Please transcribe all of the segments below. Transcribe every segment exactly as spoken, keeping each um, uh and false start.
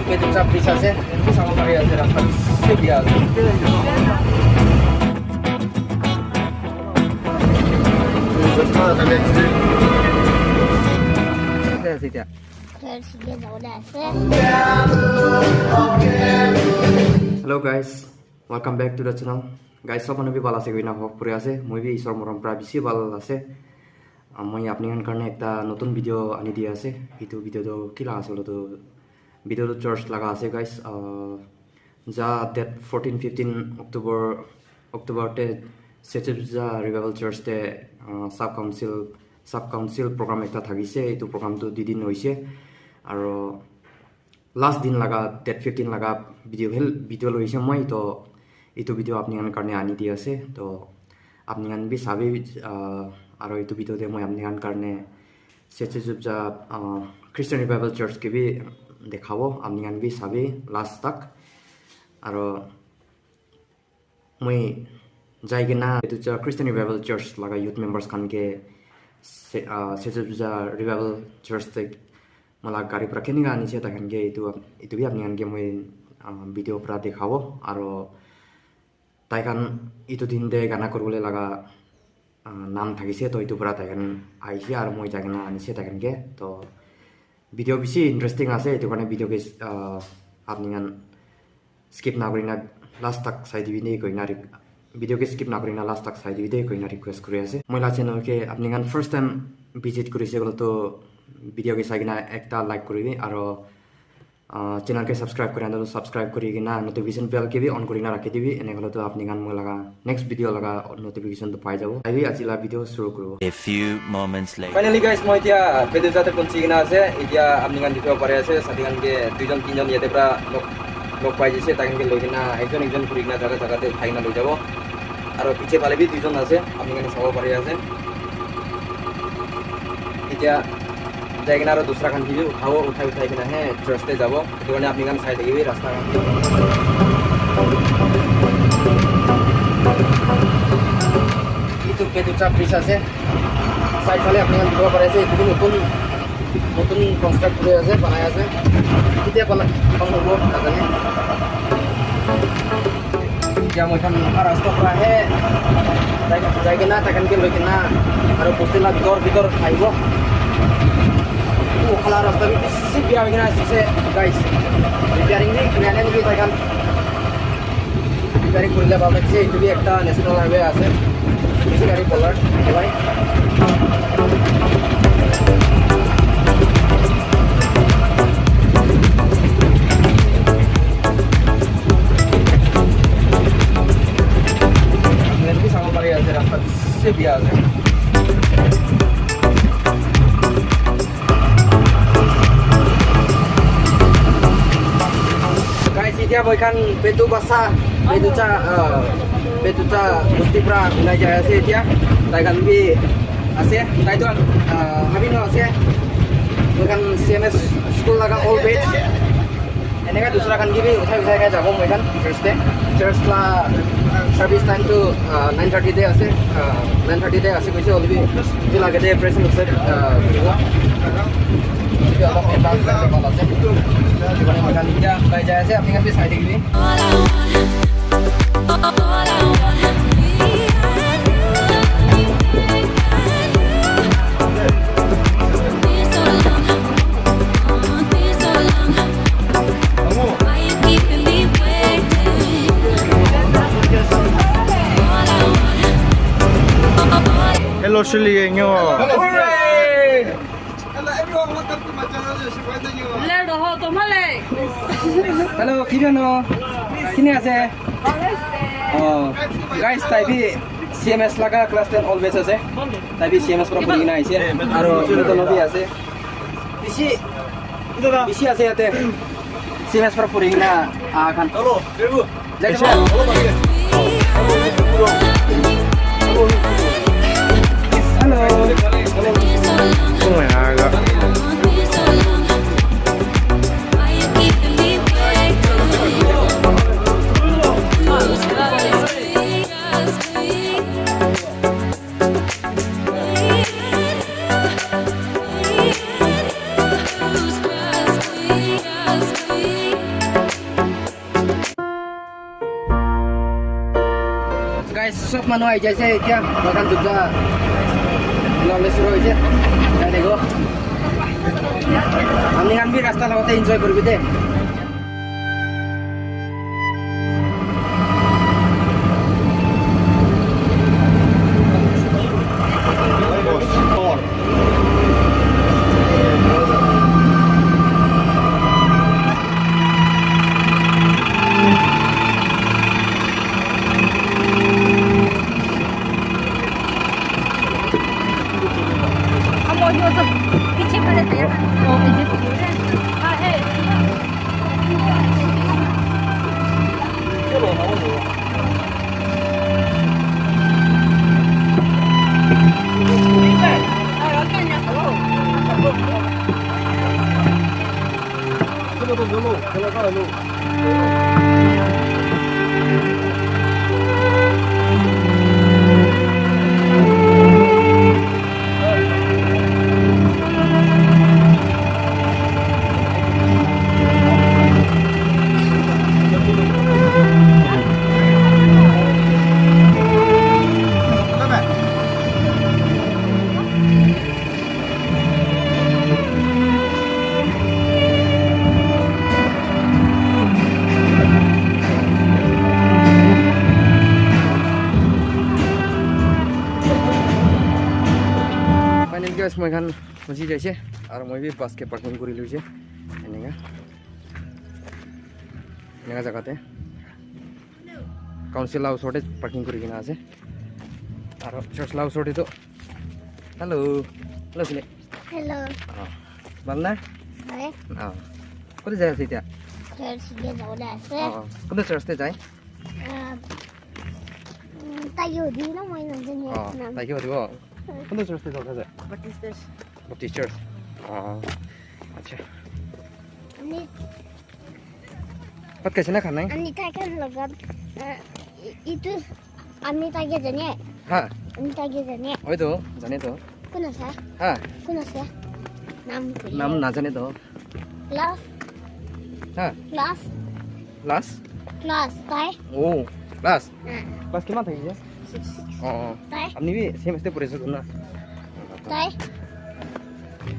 Petu chap piece ase, etu sabo pari ase, rasta bishi bia ase. Hello guys, welcome back to the channel. Guys, sob manu bi bhal ase koina hope kuri ase. Moi bi Isor morom pra bishi bhal ase. Ah, moi apni khan karne ekta notun video ani di ase. Etu video toh ki la ase koile toh, video toh church laga ase guys. Ah, ja date fourteen fifteen October, October te Sechepja Revival Church te, ah, sub council, sub council program ekta thakise. Etu program toh dui din hoise. Aro last din laga date fifteen laga video hel video loise moi toh, etu video apni khan karne ani di ase. Toh apni khan bi sabi, ah, aro etu video te moi apni khan karne Sechepja, ah, Christian Revival Church ke bi dekhabo, apni khan bi sabi last tak. Aro moi jai kena etu cha Christian Revival Church laga youth members khan ke se, ah, Sechepja Revival Church te mala gari pra kenika anise tai khan ke etu, etu bi apni khan ke moi, ah, video pra dekhabo. Aro tai khan etu din te gana kuribole laga, ah, nam thakise, toh etu pra tai khan ahise aro moi jai kena anise tai khan ke. Toh video bishi interesting ase, etu karne video ke, ah, apni khan skip na kurina last tak sai dibi de koina re-, video ke skip na kurina last tak sai dibi de koina request kuri ase. Moi la channel ke apni khan first time visit kurise koile toh video ke sai kena ekta like kuribi aro, ah, channel ke subscribe kuri na toh subscribe kuri kena notification bell ke bi on kurina rakhi dibi. Ene koile toh apni khan moi laga next video laga notification toh pai jabo. Ahi aji la video shuru kuribo. A few moments later. Finally guys, moi etia Petuja te punchi kena ase. Etia apni khan dikhibo pari ase, sathi khan ke duijon tinjon yate pra log, log pai jise. Tai khan ke loi kena ekjon ekjon kuri kena jaga jaga te uthai kena loi jabo. Aro piche phale bi duijon ase, apni khan sabo pari ase. Etia jai kena aro dusra khan ke bi uthabo, uthai uthai kena he church te jabo. Etu karne apni khan sai thakibi rasta khan. Etu Petucha bridge ase. Side phale apni khan dikhibo pari ase, etu bi notun, notun construct kuri ase, banai ase. Ketia bana-, bana hobo, najane. Etia moi khan aha rasta pra ahe, jai, jai kena, tai khan ke loi kena, aro bosti la bitor, bitor ahibo. Etu khala rasta bi bishi bia hoi kena ase, guys. Repairing ni, kuri ane niki tai khan. Repairing kurile bhal thakise, etu bi ekta national highway ase. Bishi gari polar, bhai. Apni khan bi sabo pari ase, rasta bishi bia ase. Guys, etia moi khan Petu Basa, Petucha, ah, Petucha bosti pra ulai jai ase etia. Tai khan bi ase, tai toh, ah, Habino ase. Moi khan C M S school laga old batch. Eneka dusra khan ke bi uthai uthai kena jabo moi khan church te. Church la service time tu, ah, nine thirty te ase, ah, nine thirty te ase koise, hoile bi etu la agete praise and worship, ah, kuribo. Etu olop advance time te bhal ase. Etu karne moi khan etia ulai jai ase, apni khan bi sai thakibi. Hello, Shirley, yo. Hello, everyone, welcome to my channel. Hello, kiri no? Kini ase? Oh, guys, tai bi C M S laga class ten always ase. Tai bi C M S pra puri kena aise. Aro Newton bi ase. Bishi, bishi ase yate. C M S pra puri kena aha khan. Hello, Devu. Hello. Oh my God. Manu ahi jaise, etia moi khan dukha lole shuru hoise. Jai thakbo. Ami khan bi rasta logate enjoy koribi de. Finally guys, moi khan phuchi jaise aru moi bi bus ke parking kuri loise. Eneka, eneka jaga te council la osor te parking kuri kena ase. Aru church la osor te toh, hello, hello, sile. Hello. Ah, bhal na? Hoi. Ah, kote jai ase etia? Church ke jabole ase. Ah, ah. Kuntu church te jai? Ah, mm, tai ke hudi na, moi najane. Ah, nam. Tai ke hudibo. Kuntu church te jai ase? Baptist church. Baptist church. Ah, acha. Ani Bhat khaise na kha nai? Ani tai khan logot, ah, i-, itu ami tai ke jane. Ha. Ami tai ke jane. Oi to, jane to. Kun ase? Ha. Kun ase? Nam koi. Nam na jane to. Class. Ha. Class. Class? Class, tai. Oh, class. Ah. Class kiman thaki je? Six. Oh, oh. Tai. Apni bi same stage pore ase na? Tai.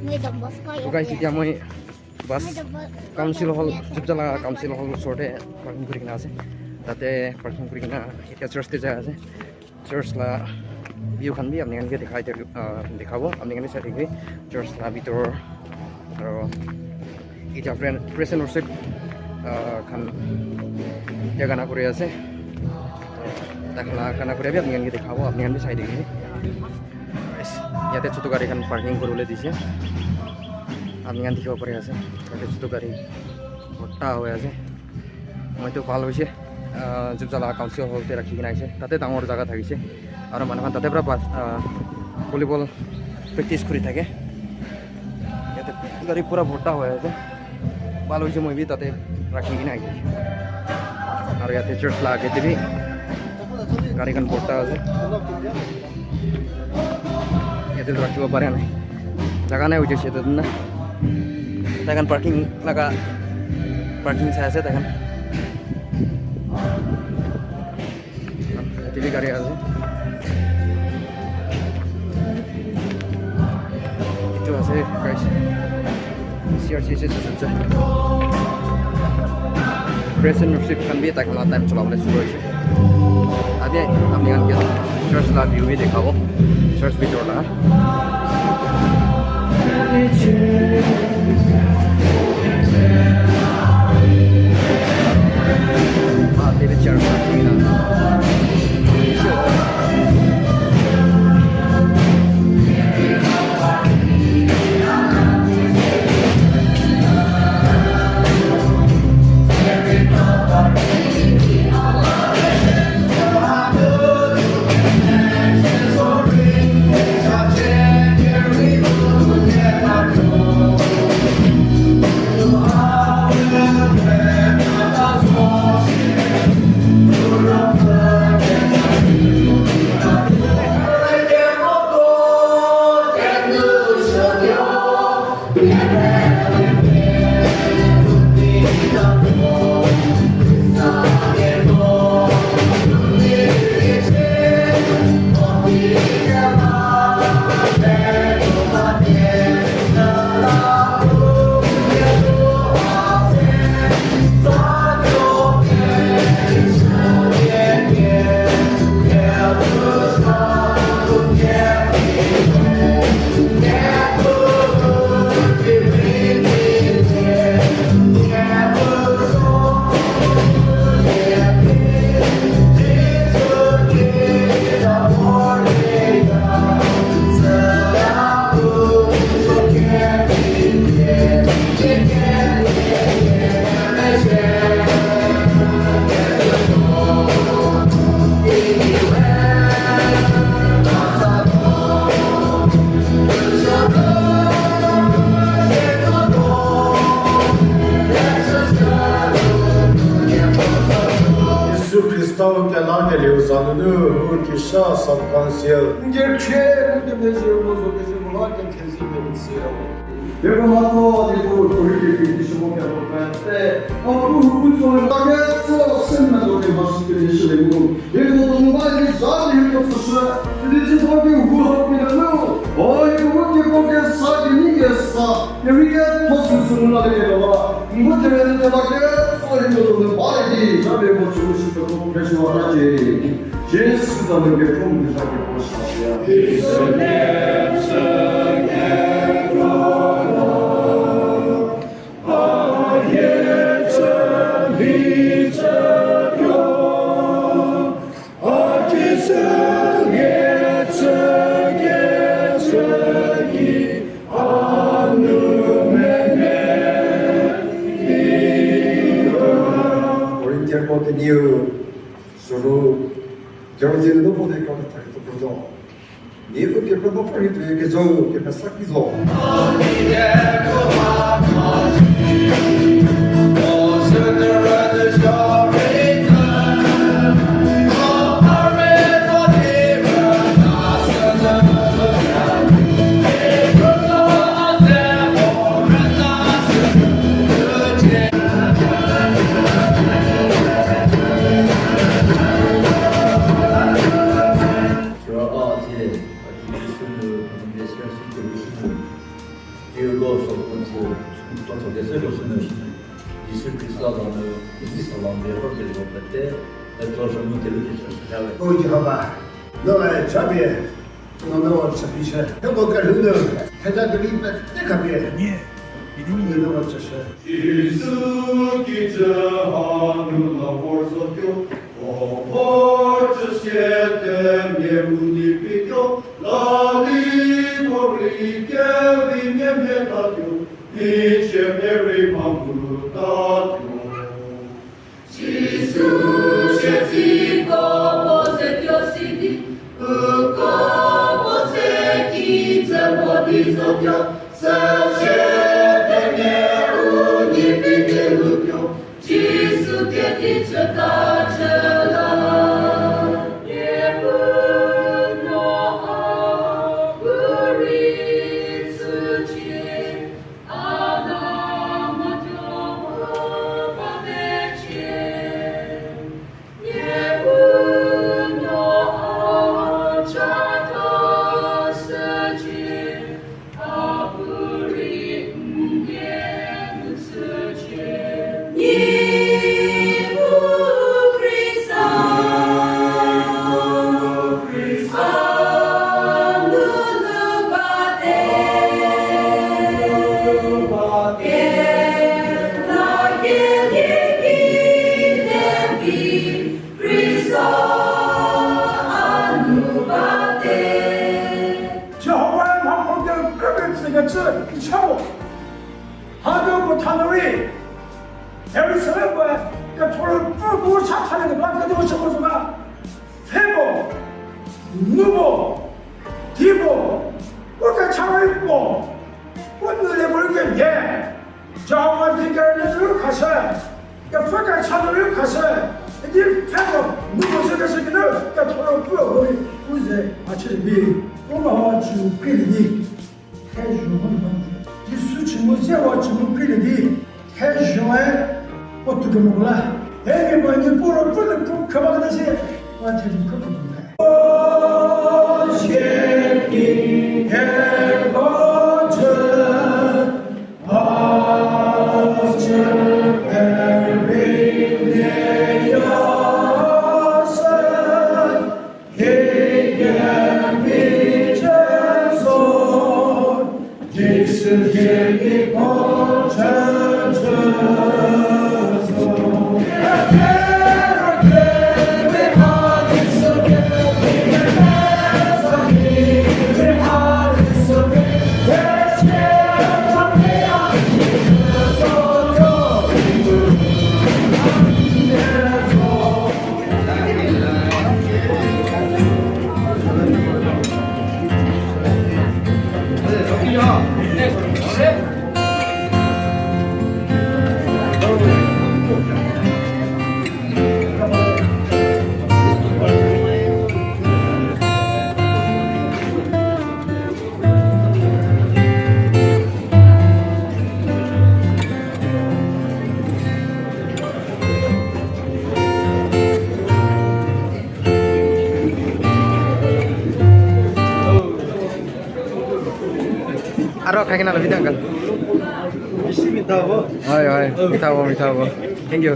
Moi Don Bosco. So guys, etia moi bus council hall, Jupjala council hall osor te parking kuri kena ase. Tate parking kuri kena etia church te jai ase. Church la view khan bi apni khan ke dikhai, ah, dikhabo. Apni khan ke sai thaki church la bitor aro etia praise and worship, ah, khan etia gana kuri ase. Takhan la gana kuri bi apni khan ke dikhabo. Apni khan bi sai thaki. Guys, yate chutu gari khan parking kuribole dise. Apni khan dikhibo pari ase. Yate chutu gari bhorta hoi ase. Moi tu bhal hoise, ah, Jupjala council hall te rakhi kena ase. Tate dangor jaga thakise. Aru manu khan tate para bas, ah, volleyball practice kuri thake. Yate gari pura bhorta hoi ase. Bhal hoise moi bi tate rakhi kena ahi. Aru yate church la age te bi gari khan bhorta ase. Yate rakhibo pare nai. Jaga nai hoise yate na. Tai khan parking laga, parking sai ase tai khan. Yate bi gari ase. Etu ase, guys. C R C C ase. Praise and worship khan bi tai khan la time chola bole shuru hoise. Ate apni khan ke church la view bi dikhabo. Church bitor la. Ah, David Church. Sau ke la ke liu zanu nu, hu ki sha sub council. Nge che nu ke me je mo zo ke je mo la ke ke zi ke zi ya. Ye ko ma ko ni ko ko ri ke ke zi mo ke ko ka te. O ku hu ku zo la ke so sen na do ke ma shi ke ni shi le mu. Ye ko to mo ba ni za ni ko so sha. Ni zi ko ke hu ha ke na no. O ye ko ke ko ke sa ke ni ke sa. Ye ri ke to su su na le ke ba. Mo ke le ke ba ke so ye ko to mo ba ni za le mo su su ko ke shi wa ta che. Jesu da me ke ko mo sa ke ko sa ya. Corinthian continue. Suru, Jordan no pode kau tak tu projo. Ni tu ke projo pori tu ke jo ke pesak ki jo. Oh, Jehovah, no, I love you. Nana wa chabi, nana wa chabi she. Nana wa chabi. Nana wa chabi. Jisu ki je hanu la vor so kyo, o vor je siete mye uni pi kyo, la li mori ke vi mye mye ta kyo, ni che meri mangu ta kyo. Jisu sheti ko pose kyo sidi, uko pose ki te podi zo kyo, sa che te ne u ni pi te lu kyo, Jisu ke ti che ta che la. Ye bu no a bu ri su che. Jehovah, Jerusalem, Febo, nubo, tibo, uka charibo, unu le burke ye. Jawa di kare ne zuru khasha, ya faka chadori khasha, di febo, nubo se kase kino, ya toro kuo hori, uze, achi bi, uma wa chu kiri di. Te juwa, Jisu chimu zewa chimu kiri di. Te juwa, otu ke mugula. He ke ma ni poro poro kama da se, wa te ju ko ko. Khai kena lobi de, uncle. Bishi mitha hobo. Hoi, hoi. Mitha hobo, mitha hobo. Thank you.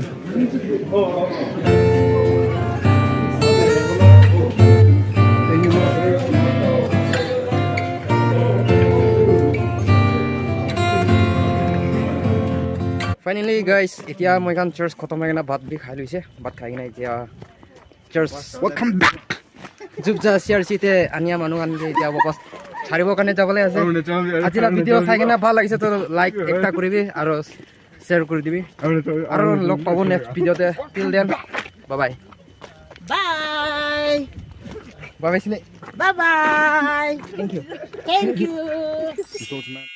Finally, guys, etia moi khan church khotom hoi kena bhat bi khai loise. Bhat khai kena etia church, welcome back. Jubja C R C te ania manu khan ke etia wapas charibo karne jabole ase. Aji la video sai kena bhal lagise to like ekta kuribi aro share kuri dibi. Aro log pabo next video te. Till then, bye bye. Bye. Bye bye sile. Bye bye. Thank you. Thank you.